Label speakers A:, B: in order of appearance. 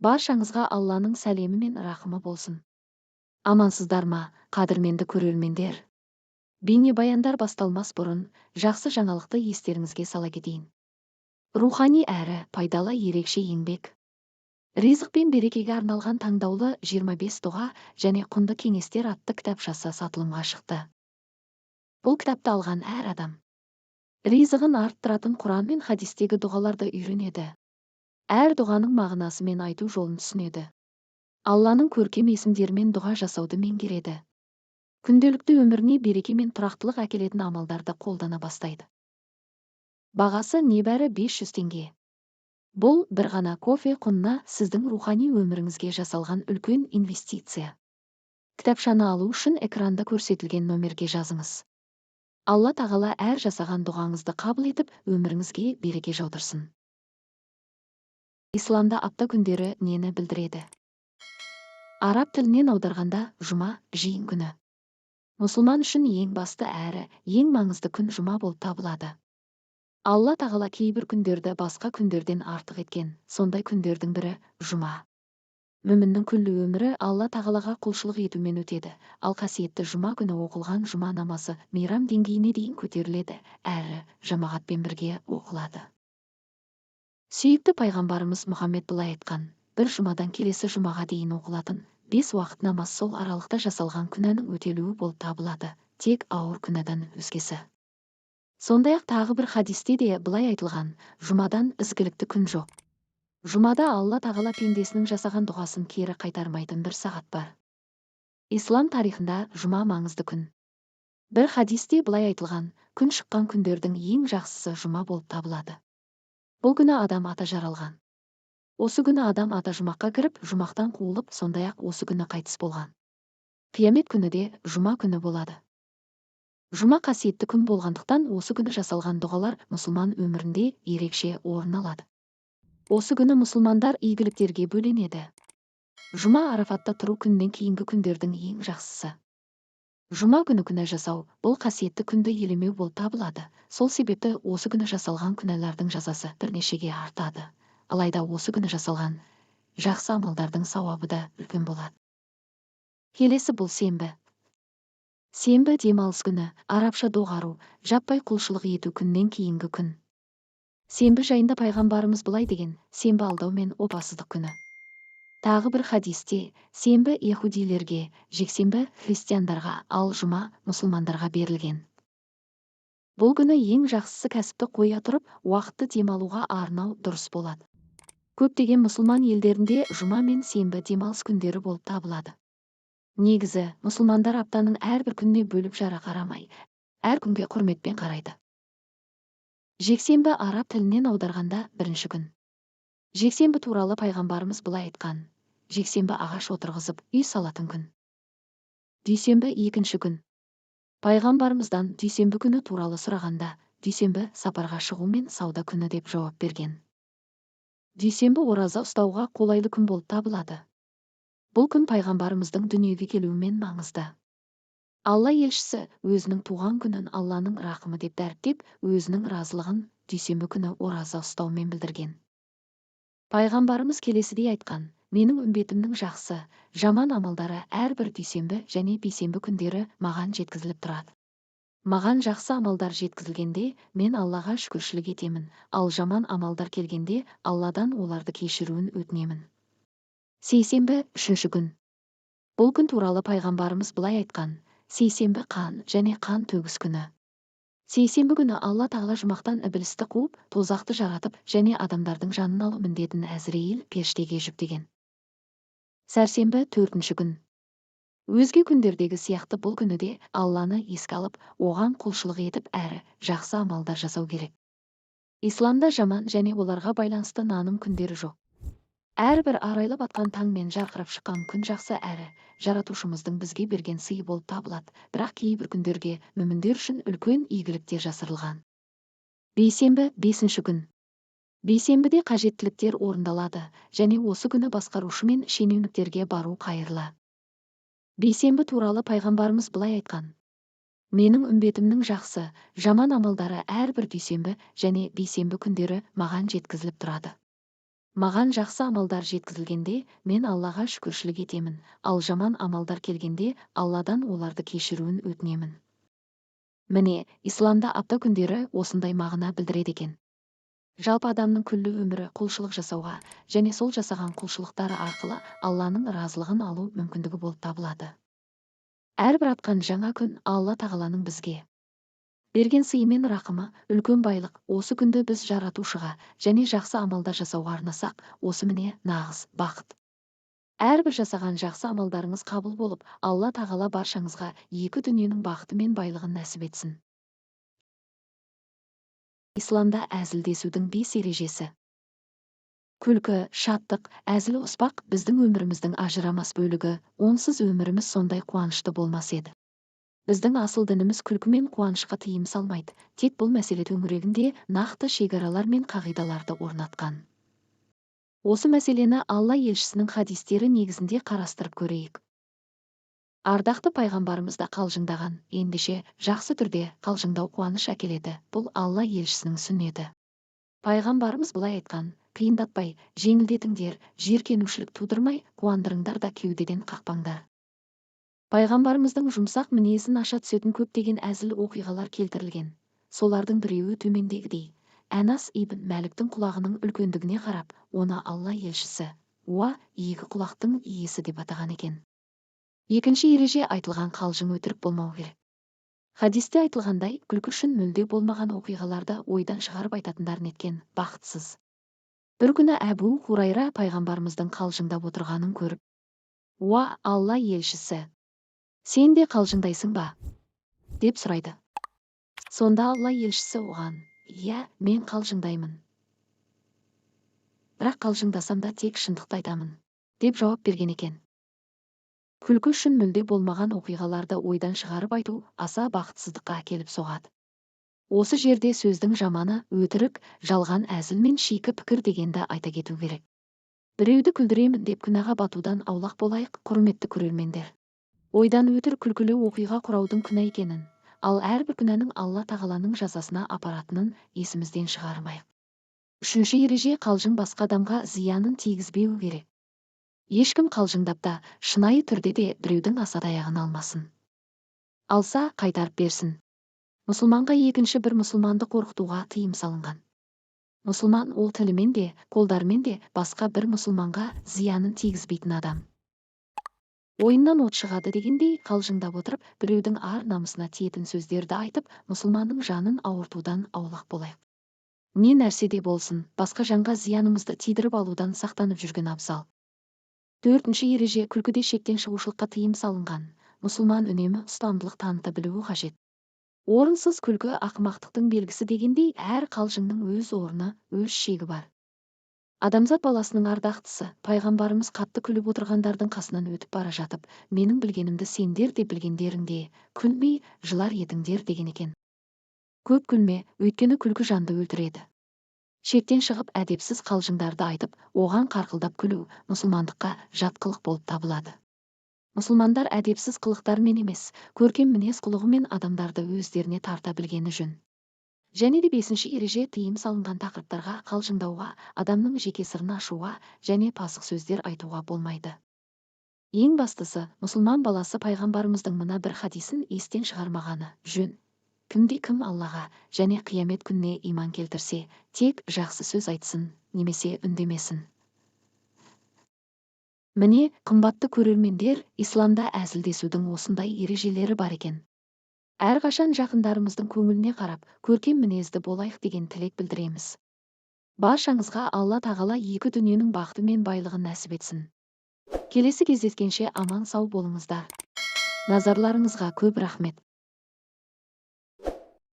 A: Баршаңызға Алланың сәлемі мен рахымы болсын. Амансыздар ма, қадірменді көрермендер? Бейнебаяндар басталмас бұрын жақсы жаңалықты естеріңізге сала кетейін. Рухани әрі пайдалы ерекше еңбек. Ризық пен берекеге арналған таңдаулы 25 дұға және құнды кеңестер атты кітапшасы сатылымға шықты. Бұл кітапты алған әр адам ризығын арттыратын Құран мен хадистегі дұғаларды үйренеді. Әр дұғаның мағынасы мен айту жолын түсінеді. Алланың көркем есімдерімен дұға жасауды меңгереді. Күнделікті өміріне береке мен тұрақтылық әкелетін амалдарды қолдана бастайды. Бағасы небәрі 500 теңге. Бұл бір ғана кофе құнына сіздің рухани өміріңізге жасалған үлкен инвестиция. Кітапшаны алу үшін экранда көрсетілген номерге жазыңыз. Алла тағала әр жасаған дұғаңызды қабыл етіп, өміріңізге береке жаудырсын. Исламда апта күндері нені білдіреді? Араб тілінен аударғанда жұма — жиын күні. Мұсылман үшін ең басты әрі ең маңызды күн жұма болып табылады. Алла тағала кейбір күндерді басқа күндерден артық еткен, сондай күндердің бірі — жұма. Мүміннің күллі өмірі Алла тағалаға құлшылық етумен өтеді, ал қасиетті жұма күні оқылған жұма намазы мейрам деңгейіне дейін көтеріледі әрі жамағатпен бірге оқылады. Сүйікті пайғамбарымыз Мұхаммед былай айтқан: бір жұмадан келесі жұмаға дейін оқылатын бес уақыт намаз сол аралықта жасалған күнәнің өтелуі болып табылады, тек ауыр күнәдан өзгесі. Сондай-ақ тағы бір хадисте де былай айтылған: жұмадан ізгілікті күн жоқ. Жұмада Алла тағала пендесінің жасаған дұғасын кері қайтармайтын бір сағат бар. Ислам тарихында жұма маңызды күн. Бір хадисте былай айтылған: күн шыққан күндердің ең жақсысы жұма болып табылады. Бұл күні Адам ата жаралған. Осы күні Адам ата жұмаққа кіріп, жұмақтан қуылып, сондай-ақ осы күні қайтыс болған. Қиямет күні де жұма күні болады. Жұма қасиетті күн болғандықтан, осы күні жасалған дұғалар мұсылман өмірінде ерекше орын алады. Осы күні мұсылмандар игіліктерге бөленеді. Жұма — Арафатта тұру күнінен кейінгі күндердің ең жақсысы. Жұма күні күнә жасау — бұл қасиетті күнді елемеу болып табылады. Сол себепті осы күні жасалған күнәлардың жазасы бірнешеге артады. Алайда осы күні жасалған жақсы амалдардың сауабы да үлкен болады. Келесі бұл сенбі. Сенбі — демалыс күні, арабша доғару, жаппай құлшылық ету күннен кейінгі күн. Сенбі жайында пайғамбарымыз былай деген: сенбі — алдау мен опасыздық күні. Тағы бір хадисте: сенбі яхудилерге, жексенбі христиандарға, ал жұма мұсылмандарға берілген. Бұл күні ең жақсысы кәсіпті қоя тұрып, уақытты демалуға арнау дұрыс болады. Көптеген мұсылман елдерінде жұма мен сенбі демалыс күндері болып табылады. Негізі, мұсылмандар аптаның әрбір күніне бөліп жара қарамай, әр күнге құрметпен қарайды. Жексенбі араб тілінен аударғанда бірінші күн. Жексенбі туралы пайғамбарымыз былай айтқан: жексенбі — ағаш отырғызып, үй салатын күн. Дүйсенбі — екінші күн. Пайғамбарымыздан дүйсенбі күні туралы сұрағанда, дүйсенбі — сапарға шығу мен сауда күні деп жауап берген. Дүйсенбі ораза ұстауға қолайлы күн болып табылады. Бұл күн пайғамбарымыздың дүниеге келуімен маңызды. Алла елшісі өзінің туған күнін Алланың рақымы деп дәріптеп, өзінің разылығын дүйсенбі күні ораза ұстаумен білдірген. Пайғамбарымыз келесідей айтқан: менің үмбетімнің жақсы, жаман амалдары әрбір дүйсенбі және бейсенбі күндері маған жеткізіліп тұрады. Маған жақсы амалдар жеткізілгенде, мен Аллаға шүкіршілік етемін, ал жаман амалдар келгенде, Алладан оларды кешіруін өтінемін. Сейсенбі — үшінші күн. Бұл күн туралы пайғамбарымыз былай айтқан: сейсенбі — қан және қан төгіс күні. Сейсенбі күні Алла тағала жұмақтан ібілісті қуып, тозақты жаратып және адамдардың жанын алу міндетін Әзірейіл періштеге жүктеген. Сәрсенбі — төртінші күн. Өзге күндердегі сияқты бұл күні де Алланы еске алып, оған құлшылық етіп әрі жақсы амалдар жасау керек. Исламда жаман және оларға байланысты наным күндері жоқ. Әрбір арайлап атқан таң мен жарқырап шыққан күн жақсы әрі жаратушымыздың бізге берген сыйы болып табылады, бірақ кейбір күндерге мүміндер үшін үлкен игіліктер жасырылған. Бейсенбі — бесінші күн. Бейсенбіде қажеттіліктер орындалады және осы күні басқарушы мен шенеуніктерге бару қайырлы. Бейсенбі туралы пайғамбарымыз былай айтқан: менің үмбетімнің жақсы, жаман амалдары әрбір дүйсенбі және бейсенбі күндері маған жеткізіліп тұрады. Маған жақсы амалдар жеткізілгенде, мен Аллаға шүкіршілік етемін, ал жаман амалдар келгенде, Алладан оларды кешіруін өтінемін. Міне, исламда апта күндері осындай мағына білдіреді екен. Жалпы адамның күллі өмірі құлшылық жасауға және сол жасаған құлшылықтары арқылы Алланың разылығын алу мүмкіндігі болып табылады. Әрбір атқан жаңа күн Алла тағаланың бізге берген сыйы мен рақымы, үлкен байлық. Осы күнді біз жаратушыға және жақсы амалдар жасауға арнасақ, осы міне нағыз бақыт. Әрбір жасаған жақсы амалдарыңыз қабыл болып, Алла тағала баршаңызға екі дүниенің бақыты мен байлығын нәсіп етсін. Исламда әзілдесудің 5 ережесі. Күлкі, шаттық, әзіл-оспақ біздің өміріміздің ажырамас бөлігі, онсыз өміріміз сондай қуанышты болмас еді. Біздің асыл дініміз күлкі мен қуанышқа тыйым салмайды, тек бұл мәселе төңірегінде нақты шекаралар мен қағидаларды орнатқан. Осы мәселені Алла елшісінің хадистері негізінде қарастырып көрейік. Ардақты пайғамбарымыз да қалжыңдаған, ендеше жақсы түрде қалжыңдау қуаныш әкеледі. Бұл Алла елшісінің сүннеті. Пайғамбарымыз былай айтқан: қиындатпай, жеңілдетіңдер, жиіркенушілік тудырмай, қуандырыңдар да кеудеден қақпаңдар. Пайғамбарымыздың жұмсақ мінезін аша түсетін көптеген әзіл оқиғалар келтірілген. Солардың біреуі төмендегідей. Әнас ибн Мәліктің құлағының үлкендігіне қарап, оны Алла елшісі, уа, екі құлақтың иесі деп атаған екен. Екінші ереже айтылған қалжың өтірік болмау керек. Хадисте айтылғандай, күлкі үшін мүлде болмаған оқиғаларды ойдан шығарып айтатындар неткен бақытсыз. Бір күні Әбу Хурайра пайғамбарымыздың қалжыңдап отырғанын көріп, уа, Алла елшісі, сен де қалжыңдайсың ба? Деп сұрайды. Сонда Алла елшісі оған, иә, мен қалжыңдаймын. Бірақ қалжыңдасам да тек шындықты айтамын, деп жауап берген екен. Күлкі үшін мүлде болмаған оқиғаларды ойдан шығарып айту аса бақытсыздыққа әкеліп соғады. Осы жерде сөздің жаманы өтірік, жалған әзіл мен шикі пікір дегенді айта кету керек. Біреуді күлдіремін деп күнәға батудан аулақ болайық, құрметті көрермендер. Ойдан өтірік күлкілі оқиға құраудың күнә екенін, ал әрбір күнәнің Алла тағаланың жазасына апаратынын есімізден шығармайық. Үшінші ереже қалжың басқа адамға зиянын тигізбеу керек. Ешкім қалжыңдап та, шынайы түрде де біреудің асатаяғын алмасын. Алса, қайтарып берсін. Мұсылманға екінші бір мұсылманды қорқытуға тыйым салынған. Мұсылман ол тілімен де, қолдарымен де басқа бір мұсылманға зиянын тигізбейтін адам. Ойыннан от шығады дегендей, қалжыңдап отырып, біреудің ар намысына тиетін сөздерді айтып, мұсылманның жанын ауыртудан аулақ болайық. Не нәрсе де болсын, басқа жанға зиянымызды тидіріп алудан сақтанып жүрген абзал. Төртінші ереже күлкіде шектен шығушылыққа тыйым салынған. Мұсылман үнемі ұстамдылық таныта білуі қажет. Орынсыз күлкі ақымақтықтың белгісі дегендей, әр қалжыңның өз орны, өз шегі бар. Адамзат баласының ардақтысы, пайғамбарымыз қатты күліп отырғандардың қасынан өтіп бара жатып, менің білгенімді сендер де білгендеріңде, күлмей, жылар едіңдер деген екен. Көп күлме, өйткені күлкі жанды өлтіреді. Шектен шығып әдепсіз қалжыңдарды айтып, оған қарқылдап күлу мұсылмандыққа жат қылық болып табылады. Мұсылмандар әдепсіз қылықтармен емес, көркем мінез құлығымен адамдарды өздеріне тарта білгені жөн. Және де бесінші ереже тыйым салынған тақырыптарға қалжыңдауға, адамның жеке сырын ашуға және пасық сөздер айтуға болмайды. Ең бастысы, мұсылман баласы пайғамбарымыздың мына бір хадисін естен шығармағаны жөн. Кімде кім Аллаға және қиямет күніне иман келтірсе, тек жақсы сөз айтсын, немесе үндемесін. Міне, қымбатты көрермендер, исламда әзілдесудің осындай ережелері бар екен. Әрқашан жақындарымыздың көңіліне қарап, көркем мінезді болайық деген тілек білдіреміз. Баршаңызға Алла тағала екі дүниенің бақыты мен байлығын нәсіп етсін. Келесі кездескенше аман сау болыңыздар. Назарларыңызға көп рахмет.